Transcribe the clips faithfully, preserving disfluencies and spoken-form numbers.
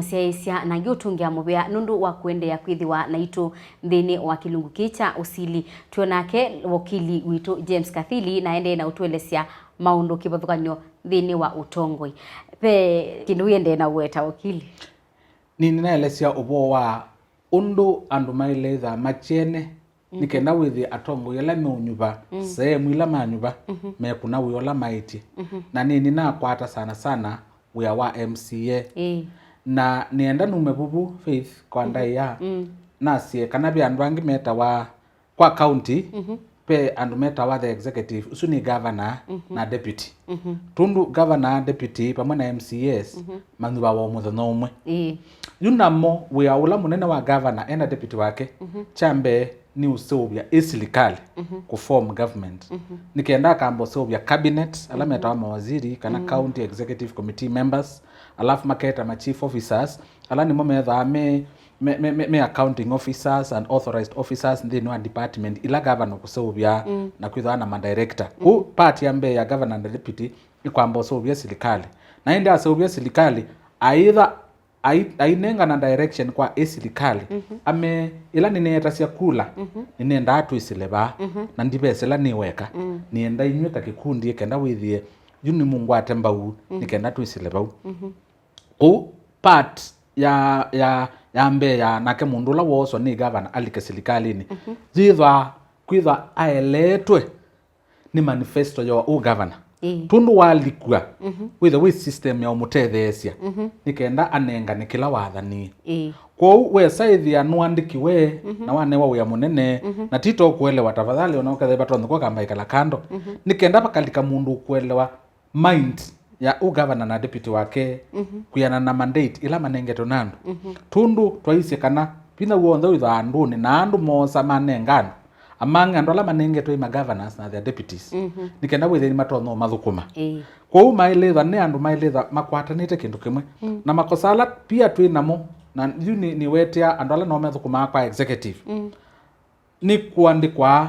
Syaĩĩsya na angĩ ũtũngĩa mũvea nũndũ wa kũendeea kwĩthĩwa naitũ nthĩnĩ wa kĩlungu kĩĩ kya ũsili. Twĩ nake wokili witũ James Kathili, na aendee na ũtũelesya maũndũ kĩvathũkany'o nthĩnĩ wa ũtongoi. Ve kĩndũ wĩendee na ũweta, wokili? Nĩ nĩnaelesya ũvoo wa ũndũ andũ maĩle ĩtha makyene, nĩ kenda wĩthĩe atongoi ala meũnyuva, sehemu ila manyuva, mekũna wĩa ũla maĩtye. Na nĩ nĩnakwata sana sana wĩa wa M C A. Ĩĩ. Na nĩenda nume vuvu, Faith, kwa ndaĩa, nasye kana ve andũ angĩ metawa kwa county, ve andũ metawa the executive, ũsu nĩ governor na deputy. Tũndũ governor, deputy vamwe na M C As manyuvawa o mũthenya ũmwe. Ĩĩ. Yu namo wĩa ũla mũnene wa governor ena deputy wake, kya mbee nĩ ũseũvya ĩ silikalĩ, kũform government. Nĩ kenda akamba ũseũvya cabinet, ala metawa mawaziri kana county executive committee members, alafu maketa ma chief officers, ala nĩmo methaa me, me, me, me, me accounting officers and authorized officers nthĩnĩ wa department ila governor ũkũseũvya, na kwĩthĩwa na madirector. Kũu part ya mbee ya governor na deputy nĩ kwamba ũseũvya silikalĩ. Na ĩndĩ aseũvya silikalĩ, aitha ai-, ainengana direction kwa ĩ silikalĩ. Ame, ĩla nĩneetasya kula, nĩnendaa twĩsĩle vaa, na ndivesĩla nĩ weka. Nĩenda inyw'ĩ ta kĩkundi, ĩ kenda wĩthĩe yu nĩmũngwate mbau, nĩ kenda twĩsĩle vau. Kũu part ya, ya, ya mbee ya nake mũndũ ũla wooswa nĩ gavana alike silikalĩnĩ, yĩthwa kwĩthwa aeleetwe nĩ manifesto ya ũ gavana. Ĩĩ. Tũndũ walikwa, wĩthe wĩ system ya ũmũtetheesya, nĩ kenda anengane kĩla wathanie. Ĩĩ. Kwoou wesa ĩthĩa nũandĩkiwe, na wanewa wĩa mũnene, na ti to kũelewa, tafadhali, ona ũkethĩa vatonye kwa kamba ĩkala kando, nĩ kenda vakalika mũndũ ũkũelewa mind ya ũ gavana na deputy wake, kwĩana na mandate ila manengetwe na andũ. Tũndũ twaisye kana vinya w'onthe wĩthaa andũnĩ, na andũ moosa manenga andũ, amang'e andũ ala manengetwe i ma governors na their deputies, nĩ kenda wĩthĩe nĩmatonya ũmathũkũma. Ĩĩ. Kwoou maĩlĩtha nĩ andũ maĩlĩtha makwatanĩte kĩndũ kĩmwe. Na makosa ala pia twĩ namo, na yu nĩ, nĩwetea andũ ala noo methũkũmaa kwa executive. Nĩ kũandĩkwa,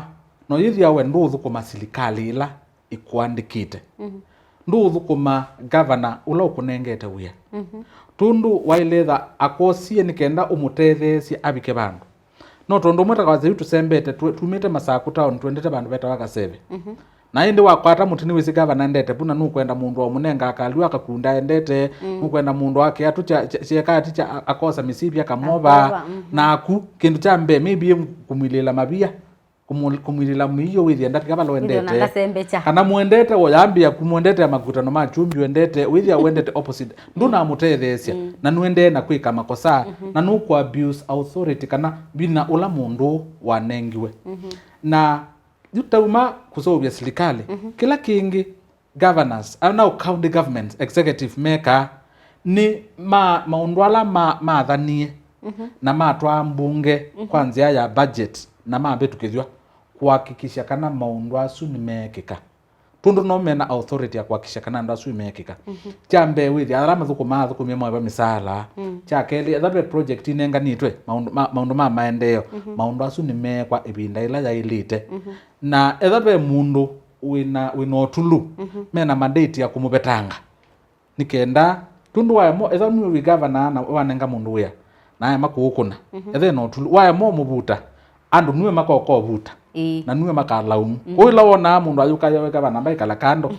no yĩthĩa we ndũũthũkũma silikalĩ ĩla ĩkũandĩkĩte. Ndũũthũkũma gavana ũla ũkũnengete wĩa. Tũndũ waĩlĩtha akosie nĩ kenda ũmũtetheesye avike vandũ. No tondũ ũmwe ta kwasya yu tũsembete, tũ-, tumĩte Masaku town, twendete vandũ vetawa Kaseve. Na ĩndĩ wakwata mũtĩ nĩwĩsĩ gavana endete vu, na nũkwenda mũndũ wa ũmũnenga akalw'a akakunda endete, nũkwenda mũndũ wa kĩatũ kya, kya, kyekati kya a-, akosa mĩsivya akamova, akamova, naku, kĩndũ kya mbee, maybe kũmwilĩĩla mavia, kũmũ-, kũmwilĩĩla mũio wĩthĩa ndavika vala wendete. Kana mwendete, woyambĩa kũmwendete ya makutano ma kyumbi wendete, wĩthĩa wendete opposite. Ndũnamũtetheesya, na nũendee na kwĩka makosa, na nũkũ abuse authority kana vinya ũla mũndũ wanengiwe. Na yu tauma kũseũvya silikalĩ, kĩla kĩngĩ governors, ah, no, county governments, executive mekaa nĩ ma, maũndũ ala ma, mathanie na matwaa mbunge kwa nzĩa ya budget na mavĩtũkĩthw'a kũhakikisha kana maũndũ asu nĩmeekĩka. Tũndũ no mena authority ya kũhakikisha kana andũ asu nĩmeekĩka. Kya mbee wĩthĩa ala mathũkũmaa athũkũmi maĩva mĩsaala. Kya kelĩ, etha ve project inenganĩtwe, maũndũ ma, maũndũ ma maendeeo, maũndũ asu nĩmeekwa ĩvinda ĩla yaĩlĩte. Na etha ve mũndũ wĩna, wĩna ũtulu, mena mandate ya kũmũvetanga. Nĩ kenda, tũndũ waema, etha nue wĩ gavana na wanenga mũndũ wĩa, na aema kũũkũna, etha ena ũtulu, waema ũmũvuta, andũ nue makoka ũvuta, na nue makalaumu. Kwoou ĩla wonaa mũndũ ayũka yoeka vana mbaikala kando,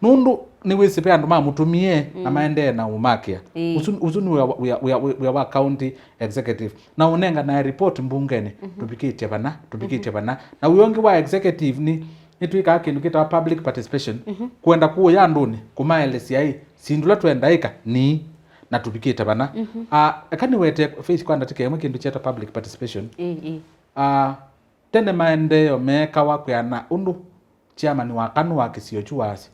nũndũ nĩwĩsĩ ve andũ mamũtũmie na maendee na ũmakĩa. Ũsu, ũsu nĩ wĩa, wĩa, wĩa, wĩa wa county executive. Na ũnenganae report mbungenĩ, tũvikĩtye vana, tũvikĩtye vana. Na wĩa ũngĩ wa executive nĩ, nĩtwĩkaa kĩndũ kĩtawa public participation, kwenda kũũya andũnĩ, kũmaelesya ĩ, syĩndũ ila twendaĩka nĩ, na tũvikĩte vana. Ah, eka nĩwete Faith kwa ndatĩka ĩmwe kĩndũ kyeta public participation. Ah, tene maendeeo meekawa kwĩana ũndũ chairman wa KANU wa kĩsio kyu wasya.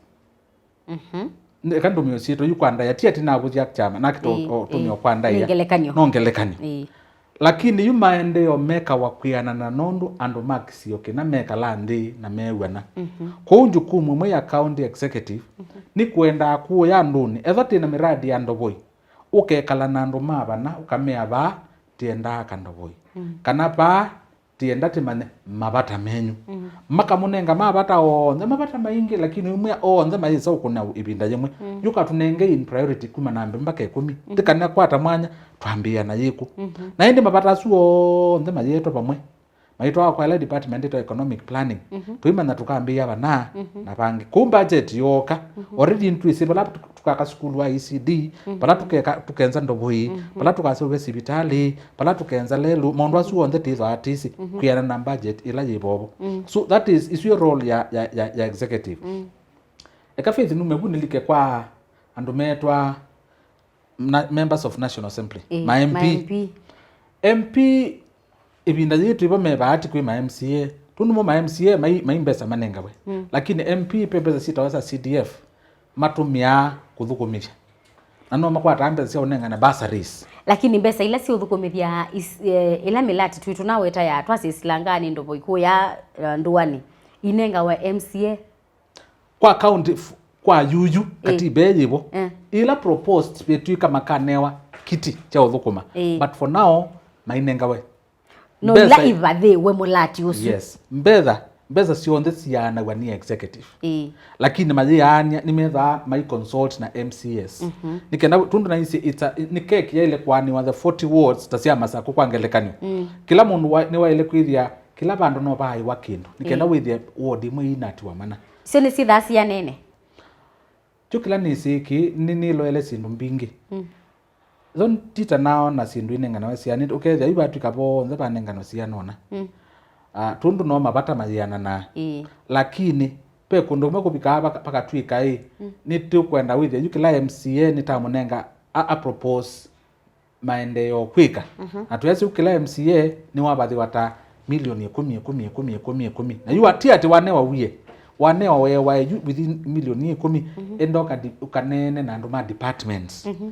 Eka ndũmĩo syĩtwa yu kwa ndaĩa, ti ati navũthya kyama, nakĩta ũtũmĩo kwa ndaĩa. Nĩ ngelekany'o. No ngelekany'o. Lakini yu maendeeo mekawa kwĩanana nũndũ andũ ma kĩsio kĩna mekala nthĩ na meew'ana. Kwoou njukumu ĩmwe ya county executive nĩ kũendaa kũũya andũnĩ, ethwa twĩ na mĩradi ya ndovoi, ũkekala na andũ ma vana, ũkamea, vaa tyendaa kandovoi. Kana vaa Tienda timanye mavata menyu. Mm. Makamũnenga mavata onthe, mavata maingĩ, lakini umwĩa onthe mayĩsa ũkũna ĩvinda yĩmwe. Mm. Yu katũnenge in priority kuma namba ĩmwe mpaka ĩkũmi. Mm. Tikanakwata mwanya, twambĩĩa na yĩkũ. Mm-hmm. Na ĩndĩ mavata asu onthe mayĩtwe vamwe. Maitwa kwa ĩla department ĩtwa economic planning. Mm-hmm. Tũimanya tũkambĩĩa vana, mm-hmm, na vangĩ. Kũu budget yooka, mm-hmm, already nĩtwĩsĩ vala tũkaka sukulu wa E C D, mm-hmm, vala tũkeka, tũkenza ndovoi, mm-hmm, vala tũkaseũvya sivitalĩ, vala tũkenza lelũ, maũndũ asu onthe tĩthwa atĩsĩ, mhm, kwĩana na budget ĩla yĩ vovo. Mm. So that is, isu yo role ya, ya, ya, ya executive. Mm. Eka Faith nume vu nĩlike kwa andũ metwa na, members of National Assembly, ĩĩ, ma M P. Ma M P. M P, ĩvinda yĩĩ twĩvo me vaati kwĩ ma M C A. Tũndũ mo ma M C A mai, mai mbesa manengawe. Mm. Lakini M P pe mbesa syĩtawa sya C D F matũmĩaa kũthũkũmĩthya. Na no makwataa mbesa sya ũnengane bursaries. Lakini mbesa ila siũthũkũmĩthya is-, eh, ila mĩlati twitũ naweta ya twasĩ silanganĩ ndovo ikũya, eh, ndũanĩ, inengawa M C A. Kwa county f-, kwa yuyu, ĩ, katiba ĩ yĩvo. Eh. Ila proposed vetw'ĩka makanewa kiti kya ũthũkũma. Ĩ. But for now, mainengawe. No, mbesa ila ivathĩwe mũlati ũsu. Yes. Mbetha, mbesa syonthe siaanaw'a nĩ executive. Ĩĩ. Lakini mayĩaany'a nĩmethaa mai consult na M C As. Mhm. Nĩ kenda, tũndũ naisye it's a, nĩ keki yaĩle kũanĩwa the forty wards ta sya Masakũ kwa ngelekany'o. Mm. Kĩla mũndũ wa, nĩwaĩle kwĩthĩa kĩla vandũ no vaaĩwa kĩndũ. Nĩ kenda, ĩĩ, wĩthĩe ward ĩmwe ĩinatiwa mana. Syo nĩ sithaa sianene? Kyo kĩla nĩsĩ kĩ, nĩ, nĩloele syĩndũ mbingĩ. Mm. Though ndita naona syĩndũ inenganawe sianĩte, ũkethĩa yu vatw'ĩka vonthe vanenganwa sianona. Mm. Ah, tũndũ no mavata mayĩananaa. Ĩĩ. Lakini, ve kũndũ ũmwe kũvikaa vaka-, vakatw'ĩka ĩ, mm, nĩtũkwenda wĩthĩa yu kĩla M C A nĩtamũnenga a, a propose maendeeo kwĩka. Mhm. Na twĩasya yu kĩla M C A nĩwavathĩwa ta milioni ĩkũmi, ĩkũmi, ĩkũmi, ĩkũmi, ĩkũmi. Na yu ti atĩ wanewa wie, wanewa weewae yu within milioni ĩkũmi, mhm, enda ũkadi-, ũkaneene na andũ ma departments. Mhm.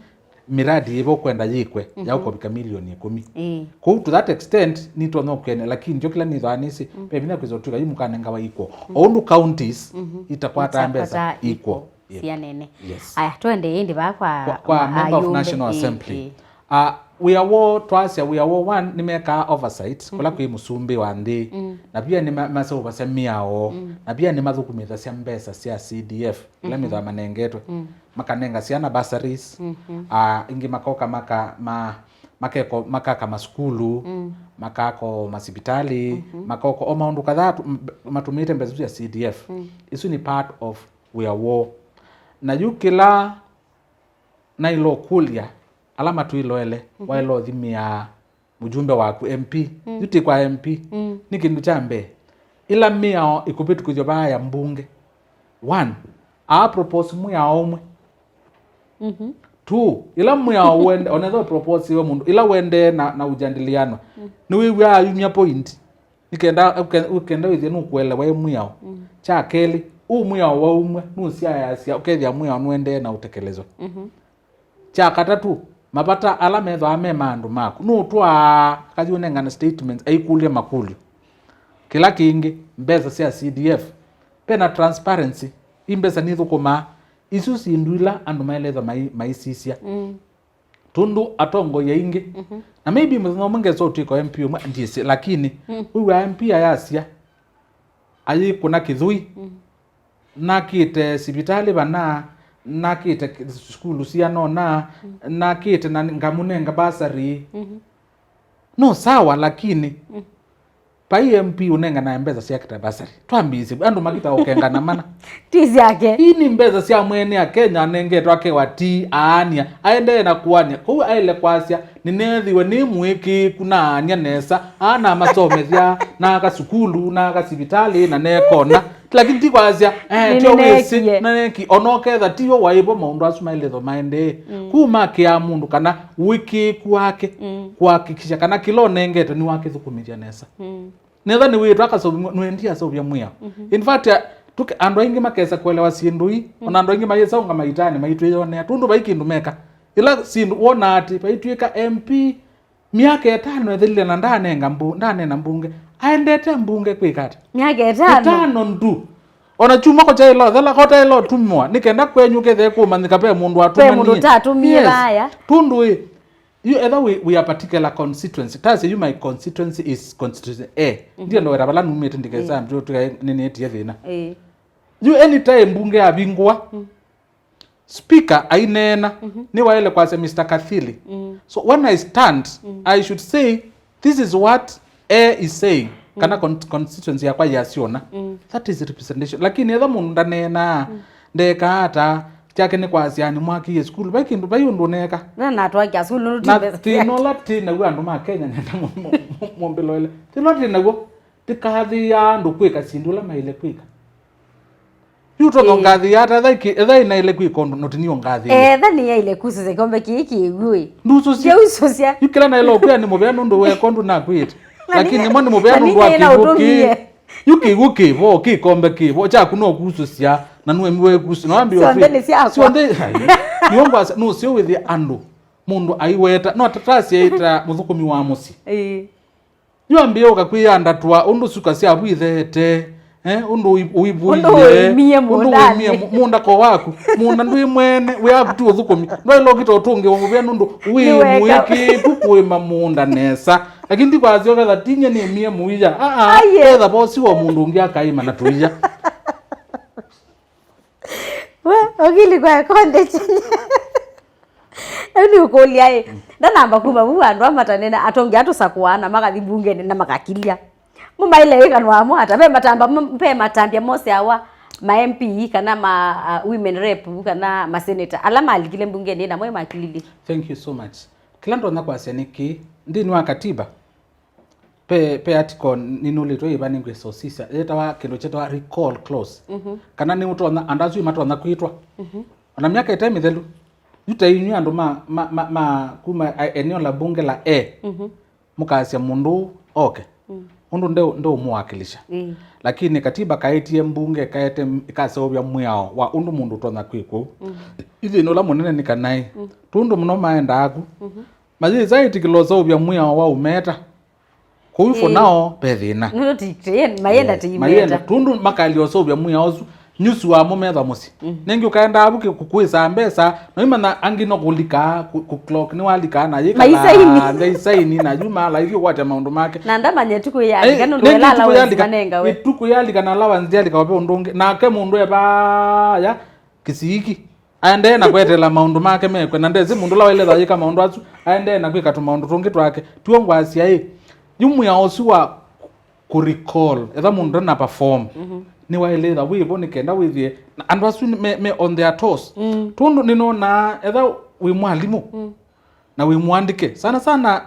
Miradi yĩvo ũkwenda yĩkwe ya, mhm, ũkovika milioni ĩkũmi. Ĩĩ. Kwoou to that extent, nitonya ũkwene, lakini ndio kĩla nĩthwaa nĩsĩ, mm, ve vinya kwĩsa ũtw'ĩka yu mũkanengawa equal. Mm. O ũndũ counties, mhm, itakwataa mbesa equal. Equal. Yep. Sianene. Yes. Aya, twende ĩndĩ vaa kwa, kwa, kwa ma-, member of ayũmbe. National, ĩĩ, Assembly. Ĩĩ. Ah, wĩa woo, twasya wĩa woo, one, nĩmekaa oversight, kũla, mhm, kwĩ mũsumbĩ wa nthĩ, mm, na pia nĩma-, maseũvasya mĩao, mm, na pia nĩmathũkũmĩthasya mbesa sya C D F, ila, mhm, mĩthwa manengetwe, mm, makanenga syana bursaries, mhm, ah, ingĩ makoka maka-, ma-, makeko-, makaka masukulu, mm, makako masivitalĩ, mhm, makoko o maũndũ kadhaa tu-, m-, matũmĩĩte mbesa isu sya C D F. Mm. Isu nĩ part of wĩa woo. Na yu kĩla naĩle ũkũlya ala matwĩloele, mhm, waĩle ũthimĩa mũjumbe waku M P. Mm. Yu ti kwa M P. Mm. Nĩ kĩndũ kya mbee. Ĩla mĩao ĩkũvĩtũkĩthw'a vaa ya mbunge. One, a propose mwĩao ũmwe. Mhm. Two, ĩla mwĩao wende, onetha propose iwe mũndũ, ĩla wendee na, na ujadiliano. Mm. Nĩwĩw'aa ayumya point. Nĩkenda, ũke-, ũkenda wĩthĩe nũkũelewa ĩ mwĩao. Mm. Kya kelĩ, ũũ mwĩao waumw'a, nũsyaasya ũkethĩa mwĩao nũendee na ũtekelezwa. Mhm. Kya katatũ, mavata ala methĩawa me ma andũ maku, nũtwaa akathi ũnengane statements, aikũlya makũlyo. Kĩla kĩngĩ, mbesa sya C D F, ve na transparency, i mbesa nithũkũmaa, isu syĩndũ ila andũ maĩle ĩthwa mai-, maisisya. Mm. Tũndũ atongoi aingĩ, mhm, na maybe mũthenya ũmwe ngesa ũtw'ĩka M P ũmwe, ndyĩsĩ, lakini, mm, wĩw'aa M P ayasya, ayĩkũna kĩthũi, mm, nakĩte sivitalĩ vana, nakĩte k-, sukulu sianona, mm, nakĩte na ngamũnenga bursary. Mhm. No sawa, lakini, mm, vai M P ũnenganae mbesa sya kĩtavasarĩ. Twambĩĩsye andũ makita ũkengana mana. Ti syake. Ii nĩ mbesa sya mwene a Kenya anengetwe akewa ti aania. Aendee na kũania. Kũu aĩle kwasya, nĩneethiwe nĩ mũĩkĩĩku na aania nesa. Aa namasomethya, na aka sukulu, na aka sivitalĩ, na nekona. Lakini ti kwasya, eh, tyo wĩsĩ, nĩneekie. Naneki, ona ũketha tiw'o waĩ vo maũndũ asu maĩle ĩthwa maendee. Mm. Kũu makĩaa mũndũ kana ũĩkĩĩku wake, mm, kũhakikisha kana kĩla ũnengetwe nĩwakĩthũkũmĩthya nesa. Mm. Netha nĩwĩtwa akaseũvya, nũendie aseũvya mwĩao. Mhm. In fact, a-, tũke-, andũ aingĩ makesa kũelewa syĩndũ ii, mm, ona andũ aingĩ mayĩsaũnga maitanĩ maitwĩyonea, tũndũ vai kĩndũ meka. Ĩla syĩndũ wonaa atĩ vaitw'ĩka M P myaka ĩtano ĩthelile na ndanenga mbu-, ndanena mbunge, aendete mbunge kwĩka ata? Myaka ĩtano? Ĩtano ndu. Ona kyumwa ko kyaĩla ũthela, ko taĩla ũtumĩwa, nĩ kenda kwenyu kethee kũmanyĩka ve mũndũ watũmanie. Ve mũndũ ũtatũmie. Yes. Vaya. Tũndũ ĩ, You either we, we are particular constituency. Tasye you my constituency is constituency A. Ndienda wera vala numĩte ndikesa ndio tukae nĩnĩtie thĩna. Ĩĩ. You anytime mbunge yavingũa, speaker aineena, nĩwaĩle kwasya Mister Kathili. So when I stand, I should say, this is what A is saying, kana con-, constituency yakwa yasiona. That is representation. Lakini etha mũndũ ndaneenaa, ndekaa ata, kyake nĩ kwasya nĩmwakĩie sukulu, vai kĩndũ, vai ũndũ ũneeka. Na natwakia sukulu nũtindesa. Thĩna ũla twĩ naw'o andũ ma Kenya, nenda mũmbĩloele. Thĩna ũla twĩ naw'o, tĩkathĩĩa andũ kwĩka syĩndũ ila maĩle kwĩka. Yu ũtonya ũngathĩĩa ata etha ĩnaĩle kwĩka ũndũ nũtini ũngathĩĩa? Etha nĩyaĩle kusũsya kĩkombe kĩĩ kĩw'ũ ĩ. Ndusũsya. Ndeusũsya. Yu kĩla naĩle ũkwĩa nĩ mũvea nũndũ weka ũndũ nakwĩte. Lakini mwa nĩ mũvea nũndũ wa kĩw'ũ kĩĩ. Yu kĩw'ũ kĩvo, kĩkombe kĩvo, kyaku no kusũsya, na nũemiwe kusũsya, na wambia syonthe nĩ syakwa. Syonthe, ai. Nĩyo ngwasya, nũseo wĩthĩa andũ, mũndũ aiweta, no tatasyaĩta mũthũkũmi wa mũsyĩ. Ĩĩ. Yu ambĩĩa ũkakwĩyandatwa ũndũ suka syavu itheete, eh, ũndũ ũi-, ũivuie, ũimie ũndũ ũimie mũndanĩ. Mu-, mũnda ko waku. Mũnda ndwĩ mwene, wĩ aku tu ũthũkũmi. Ndwaĩle ũkita ũtũngĩwa mũvea nũndũ wĩ mũĩkĩĩku kũĩma mũnda nesa. Lakini ndikwasyoka thatinya nĩmie mũia. Aa, etha vosi wa mũndũ ũngĩ akaĩma na tũia. We, ũkili kwa konde chenye. Rĩu nĩũkũlya ĩ, ndanamba kuma vu andũ a matanena, atongi atũsakũaa na makathi mbungenĩ na makakilya. Mo maĩle wĩkanwa amo ata, ve matamba, mo-, ve matambya moseawa ma M P kana ma, uh, women rep kana ma senator, ala malikile mbungenĩ namo makililye. Thank you so much. Kĩla ndonya kwasya nĩ kĩĩ, nthĩnĩ wa katiba, Pe, pe article ninũlĩtwe ĩva nĩngwĩsa ũsisya, yĩtawa kĩndũ kyĩtawa recall clause. Kana nĩ ũtonya, andũ asu matonya kwĩtwa. Ona myaka ĩte mĩthelu, yu ta inyw'ĩ andũ ma, ma, ma, ma kuma a-, eneo la bunge la A, mũkasya mũndũ ũũ oke. Ũndũ ndeũ, ndeũmũwakilisha. Lakini katiba kaĩtie mbunge ĩkaete, ĩkaseũvya mwĩao wa ũndũ mũndũ ũtonya kwĩkwa ũu. Yu thĩna ũla mũnene nĩ kana ĩ, tũndũ mũno maendaa ku, mayĩsa ĩtĩkĩla ũseũvya mwĩao wa ũmeta. Kũu for now, ve thĩna. Nũndũ ti, ti, mayenda ti imeta. Mayenda, tũndũ makalya ũseũvya mwĩao ũsu, nyusu wa mũmetha mũsyĩ. Nengĩ ũkaenda avu kĩ-, kũkwĩsaa mbesa, na imanya angĩ no kũlika, kũ-, kũ clock nĩwalika na yĩkala nthĩ isaini, na yu mala ithyĩ ũkwatya maũndũ make. Na ndamanya ĩtukũ yalika, nũndũ ĩla allowance manengawe. Ĩtukũ yalika na allowance yalika ve ũndũ ũngĩ. Nake mũndũ evaya kĩsiiki. Aendee na kweteela maũndũ make mekwe, na ndesĩ mũndũ ũla waĩle thayĩka maũndũ asu, aendee na kwĩka tũmaũndũ tũngĩ twake. Tiw'o ngwasya ĩ, yu mwĩao ũsu wa kũ recall, etha mũndũ ndana perform, nĩwaĩle ĩtha wĩvo nĩ kenda wĩthĩe, na andũ asu me, me on their toes. Tũndũ nĩnonaa, etha wĩ mwalimũ, na wĩ mũandĩke, sana sana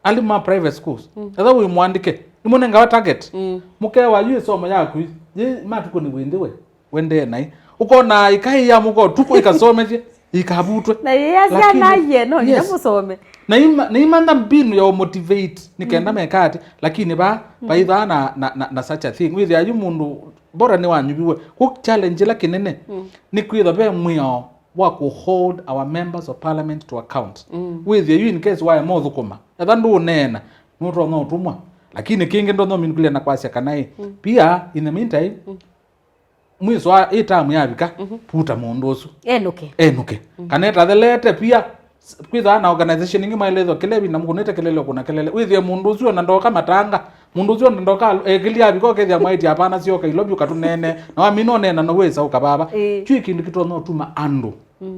alimũ ma private schools. Etha wĩ mũandĩke, nĩmũnengawa target. Mũkewa yu ĩsomo yaku yĩ matukũnĩ wĩ nthĩ we, wendee naĩ. Ũkona ĩkaĩ ya mũko tukũ ĩkasomethye, ikavutwe. Na yĩya syana, lakini, iye, no nginya, yes, mũsome. Na ima-, na imantha mbinu ya ũmotivate, nĩ kenda meka atĩ, lakini va, vaithaa na, na, na, na such a thing. Wĩthĩa yu mũndũ, bora nĩwanyuviwe. Kũ challenge ĩla kĩnene, nĩ kwĩtha ve mwĩao wa kũ hold our members of parliament to account. Wĩthĩe yu in case waema ũthũkũma, etha ndũũneena, nũtonya ũtũmwa. Lakini kĩngĩ ndonya ũminũkĩlya na kwasya kana ĩ, pia, in the meantime, mwiso wa ĩ term yavika, vuta mũndũ ũsu. Enũke. Enũke. Kana etathelete pia, s-, kwĩthaa na organization ingĩ maelethwa kĩla ĩvinda mũkũnĩte kelele ũkũna kelele. Wĩthĩe mũndũ ũsu ona ndoka matanga, mũndũ ũsu ona ndoka ekĩlia avika ũkethĩa mwaĩtya apana syoka ilo vyũ katũnene, na wamina ũneena no wĩsa ũkavava. Ĩĩ. Kyu ĩ kĩndũ kĩtonya ũtuma andũ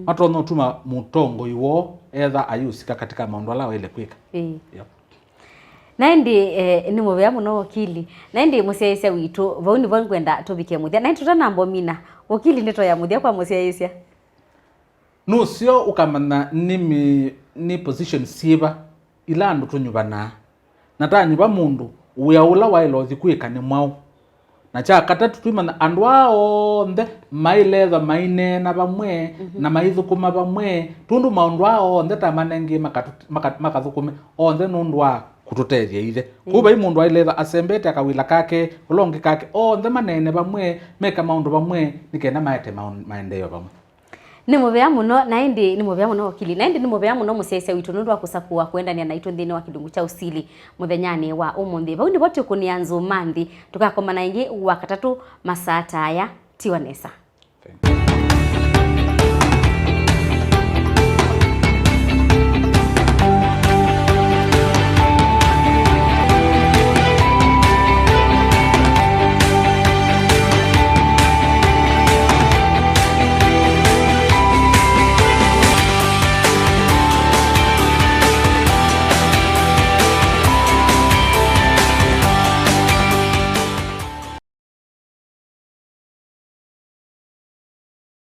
matonya ũtuma mũtongoi woo etha ayĩũsika katika maũndũ ala waĩle kwĩka. Ĩĩ. Yep. Na ĩndĩ, eh, nĩ mũvea mũno wakili. Na ĩndĩ mũsyaĩĩsya witũ, vau nĩvo ngwenda tũvike mũthya. Na ĩndĩ tũtanamba ũmina, wakili ndeto ya mũthya kwa mũsyaĩĩsya. Nũseo ũkamanya nĩ mi-, nĩ position syĩva ila andũ tũnyuvanaa. Na tanyuva mũndũ, wĩa ũla waĩle ũthi kwĩka nĩ mwaũ? Na kya katatũ, twĩmanya andũ aa onthe maĩle ethwa maineena vamwe na maithũkũma vamwe, tondũ maũndũ aa onthe ta manengĩe makatũ-, maka-, makathũkũme onthe nũndũ wa kũtũtethya ithe. Kwoou vai mũndũ aĩle ethwa asembete akawĩla kake, ũla ũngĩ kake, onthe maneene vamwe, meke maũndũ vamwe, nĩ kenda maete maũ-, maendeeo vamwe. Nĩ mũvea mũno, na ĩndĩ nĩ mũvea mũno wakili, na ĩndĩ nĩ mũvea mũno mũsyaĩĩsya witũ nũndũ wa kũsakũa kũendanĩa naitũ nthĩnĩ wa kĩlungu kya ũsili mũthenyanĩ wa ũmũnthĩ. Vau nĩvo twĩkũnĩa nzũ ma nthĩ, tũkakomana ĩngĩ Wakatatũ masaa ta aya. Tiwa nesa. Thank you.